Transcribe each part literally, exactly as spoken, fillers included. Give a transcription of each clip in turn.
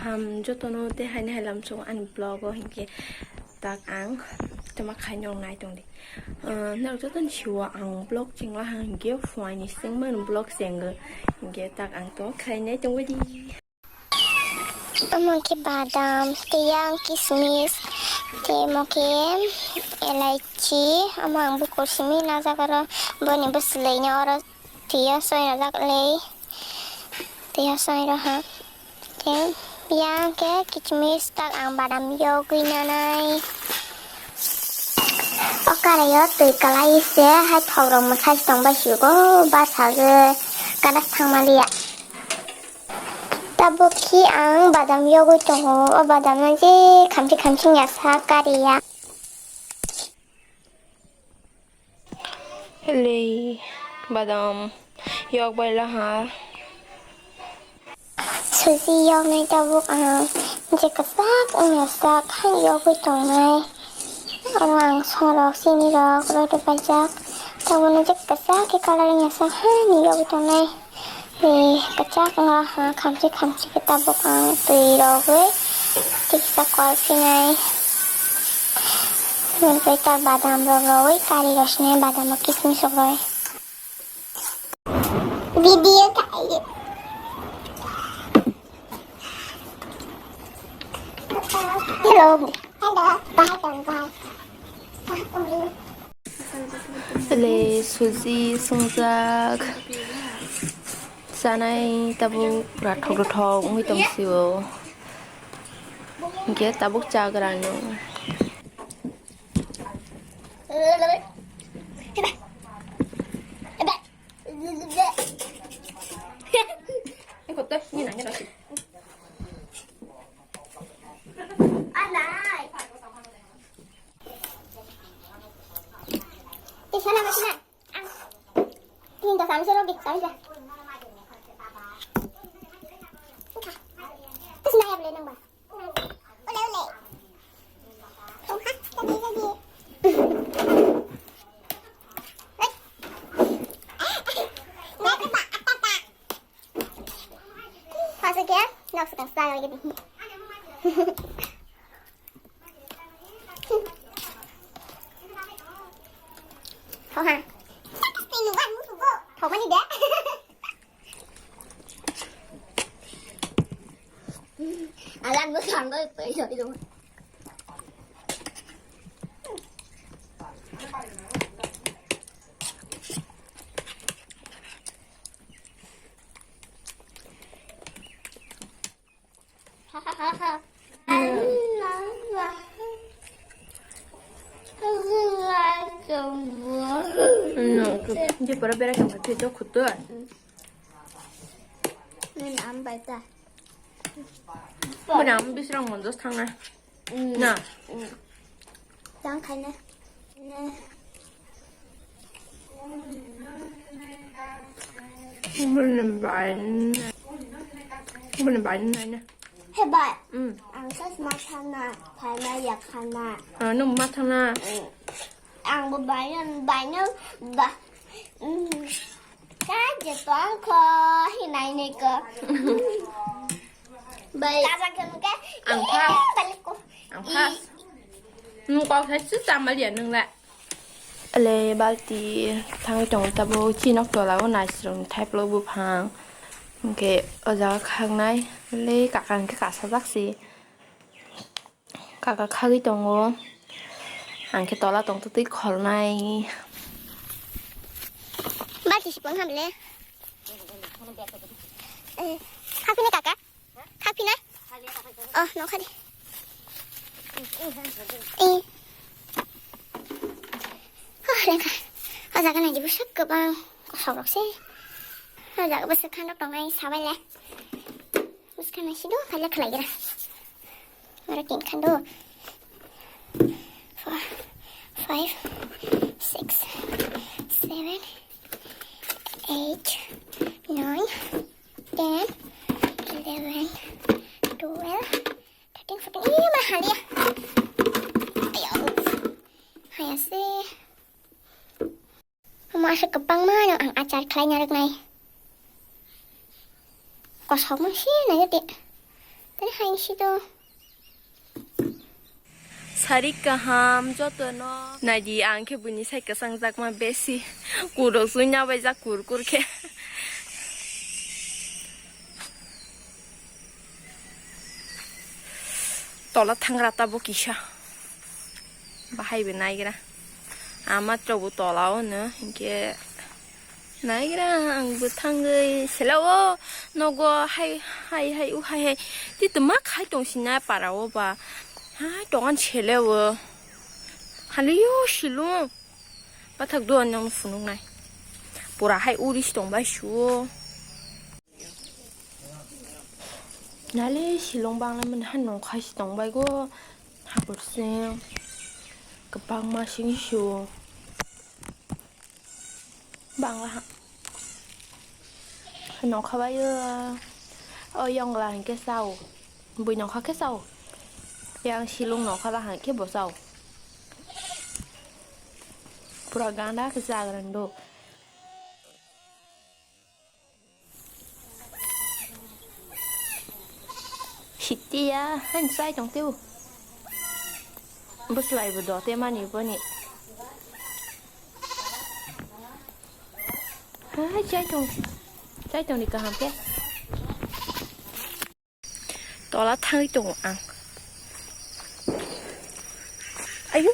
Am jotono tei haini hai lamsongo ani vlog o hinkhe tak ang tama khai norok nai tongdi. Ah, norok jotono siwo ang vlog chengla hinkhe phuaini sengmani vlog chengo hinkhe tak ang tama khai nai tongbaidi. Omo khe badam, tei yang kismis, tei omo khe elaichi, omo ang bukur simi najak oro, boni bwswlwino oro twiyo soi rwjak lei, twiyo soi rw ha. Tei yang khe kismis tak ang badam yogwi nanai. O karaio twi kwlai se hai thokrok mwsai se tongbai sio go bwsajwk kada thangmaliya. Tabuk khe ang badam yogwi tongo, o badam no je khamchi khamchi wngya sak kariya. Hele badam yok bai laha. Suji yoknai tabuk ang je kwchak wngya sak hai yogwi tongnai. Oro ang songrok sinirok rw rw paijak. Tabukno je kwchak khe colour wngya sak hai ni yogwi tongnai. Tei kwchak wngya ha khamchi khamchi khe tabuk ang twi rogwi tiksa kol phinai. Hwnkhai ta badam rok rogwi kari rw sinai badam rok kismis rok rogwi. Video khaio. Hello. Hello. Bye, bye, bye. Le suji sungjak chanai tabuk rathok rathok wngwi tong sio. Hinkhe tabuk chagra no. Pasok ya, nok sekarang sekarang lagi nih. Thok ha. Thok mani de. Alang bo sanggo pe yo yo. Jepara berai tongkha tei tok khutu. Bini ama bai ta. Bini ama bisrang monjos thangna. Na. Tang khaina. Bini bai. Bini bai naina. He bai. Mm. Ang sas ma thangna, phaina ya khana. Ah, nung ma thangna. Mm. Ang bo bai na, bai na, ba. Mm. Ka je tong kho, hinai nei ko. Bai. Ka ba khe mung ke. Ang pha. Balik ko. Ang pha. Nung kok hai su chama liya nung la. Le balti thangwi tongo tabuk chini nok tola o naisrwng thaiplok buphang. Hinkhe o jaga khaknai le kaka hinkhe kasajak se. Kaka khagwi tongo. Ang khe tola tongtwtwi kholnai. Balti sipong ham le. Eh, khapini kaka? Khapina? Oh, nokha di. Eh. Oh, lengkha. O jaga nai di bwswk kwbang kosok rok se. O jaga bwswk khan rok tongnai sabai le. Bwswk khan nai sido khaile khlai gira. Oro tin khan do. Four, five, six, seven, eight, nine, ten, eleven, twelve, thirteen, fourteen. Ih, ma halia. Ayo. Haya se. Omo aswk kwbangma no ang achar khlai narwknai. Kosok mang se nai de. Tei hain si do. Sari kaham jotono. Naidi, ang khe buini sai kwchangjakma besi. Kurok sui nabaijak kur kur khe. Tola thangra tabuk kisa. Bahai bo naigra. Ama chwbo tola o no, hinkhe naigra ang bo thangwi sela o nogo hai, hai, hai, u hai, hai. Ti tma khai tong sina para o ba. Hai tongan sele o. Hali yo silung. Pathak do nang phunuk nai. Pura hai uri si tong bai su o. Nale silong bangla mani han nong khai si tong bai go. Hapor sing kwbangma sing su bangla ha. Nong kha bai o. O yongla hinkhe sao. Bui nong kha khe sao. Yang silong nong kha ba hinkhe bo sao. Pura ganda khe jagrang do. Sitiya, han sai tong teo. Bwslai bo do te mani boni. Hai, chai tong. Chai tong ni kaham ke. Tola thangwi tongo ang. Ayu.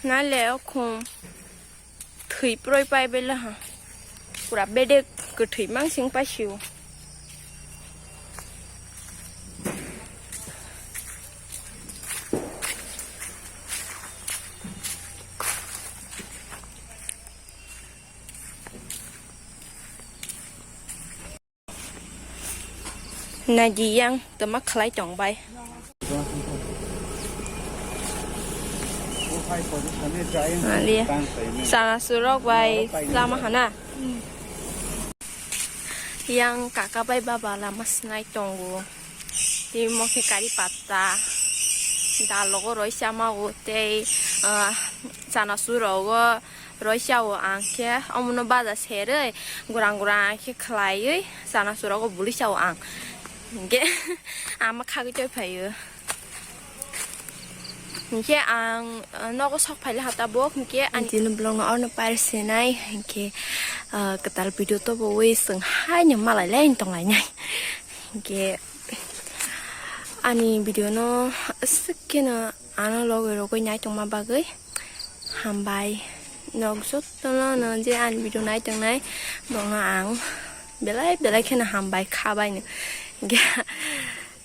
Nale okhum thwi proi pai bela ha. Pura bedek kwthwi mangsing pai sio. Naidi yang tama khlai tong bai. Chana surok bai sama hana. Yang kaka bai baba lama snai tongo. Tei mo khe kari patta. Dal logo roi sama o tei, ah, chana surok o. Roi chao ang khe, omono baja seroi, gurang gurang khe khlaiwi, chana surago bului chao ang. Hinkhe ama khagwi toi phaio. Hinkhe ang, uh, nogo sok phaile ha tabuk, hinkhe ani tini vlog no orno pair sinai, hinkhe, uh, kwtal video tobowi chwng haino malai lai tonglainai. Hinkhe ani video no aswk kheno ano logoi rogoi nai tongma bagwi hambai. Nok jotono no je ani video nai tongnai, bono ang belai belai kheno hambai kha baino.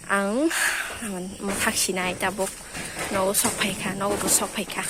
Ang mwthak sinai tabuk nogo sok phaikha, nogo bo sok phaikha.